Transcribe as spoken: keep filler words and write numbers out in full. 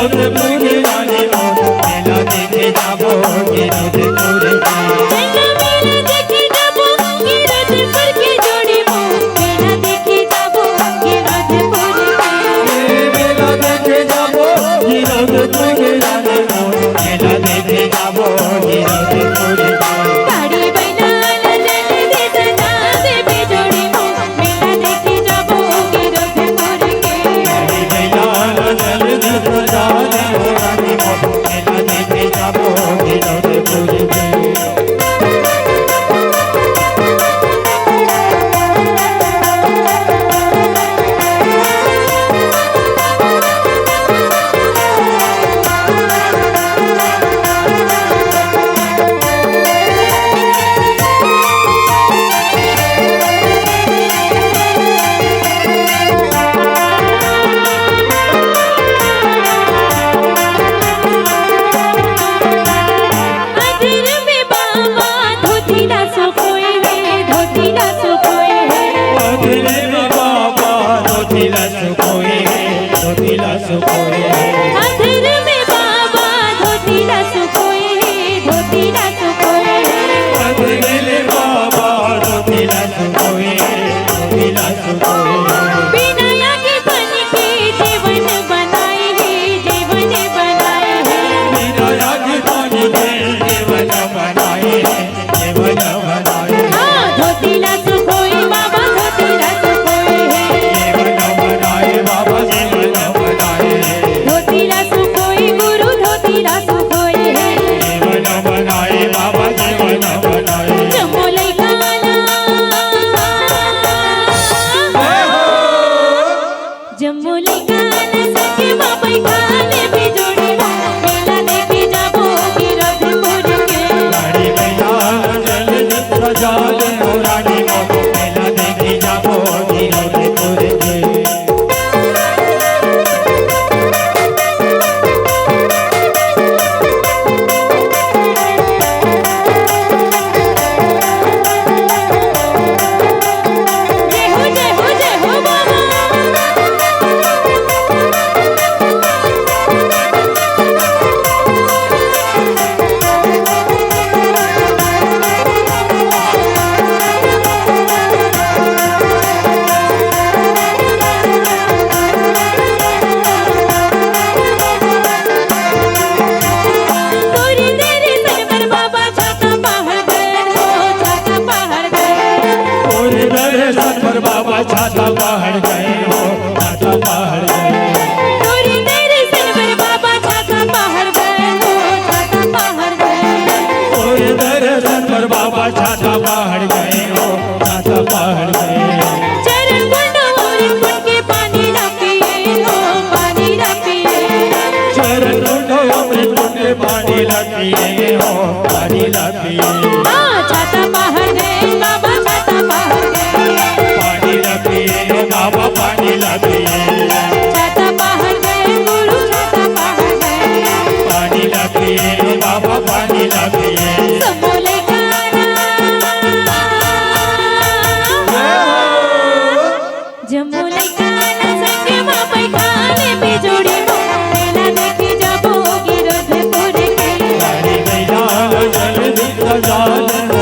जोधपुर रानी मोर, मेला देखे जाबो गिरधपुर के। मेला, मेला देखे जाबो गिरधपुर के जोड़ी मोर, मेला देखे जाबो गिरधपुर के। ए, मेला देखे जाबो गिरधपुर रानी मोर, मेला देखे जाबो गिरधपुर के। गाड़ी बैला ल जल्दी सजा देबे जोड़ी मोर, मेला देखे जाबो गिरधपुर के। गाड़ी बैला ल जल्दी सजा देबो रानी मोर, मेला देखे जाबो गिरधपुर के। अधर में बाबा धोती ला सुखोए हे, धोती ला सुखोए हे। अधर में बाबा धोती ला सुखोए हे, धोती ला सुखोए हे। अधर में बाबा धोती ला सुखोए हे, धोती ला सुखोए हे। अधर में बाबा धोती ला सुखोए हे, धोती ला सुखोए हे। बिना आगी पानी के जेवन बनाए हे, जेवन बनाए हे। बिना आगी पानी के जेवन बनाए हे, जेवन बनाए हे। हाँ, धोती ला सुखोए बाबा, धोती ला सुखोए हे। जेवन बनाए बाबा, जेवन बनाए हे। धोती ला सुखोए गुरु, धोती ला सुखोए हे। जेवन बनाए बाबा, जेवन बनाए। जम्मो लइका ला जम्मो लइका ला संग म बइठा लेबे जोड़ी म, मेला देखे जाबो गिरधपुर के। गाड़ी बैला ल जल्दी सजा देबो रानी म, मेला देखे जाबो गिरधपुर के। जय हो, जय हो, जय हो बाबा। तोरे दर्शन बर बाबा छाता पहाड़ गए हो, छाता पहाड़ गए। तोरे दर्शन बर बाबा छाता पहाड़ गए हो, छाता पहाड़ गए। तोरे दर्शन बर बाबा छाता पहाड़ गए हो, छाता पहाड़ गए। तोरे दर्शन बर बाबा छाता पहाड़ गए हो, छाता पहाड़ गए। चरण कुंड अमृत कुंड के पानी ला पिए हो, पानी ला पिए। चरण कुंड अमृत कुंड के पानी ला पिए हो, पानी ला पिए। हाँ, छाता पहाड़ गए बाबा, छाता पहाड़ गए। पानी ला पिए हो बाबा, पानी ला पिए। छाता पहाड़ गए गुरु, छाता पहाड़ गए। पानी ला पिए हो बाबा, पानी ला पिए। जम्मो लइका ला जम्मो लइका ला संग म बइठा लेबे जोड़ी म, मेला देखे जाबो गिरधपुर के। गाड़ी बैला ल जल्दी सजा देबो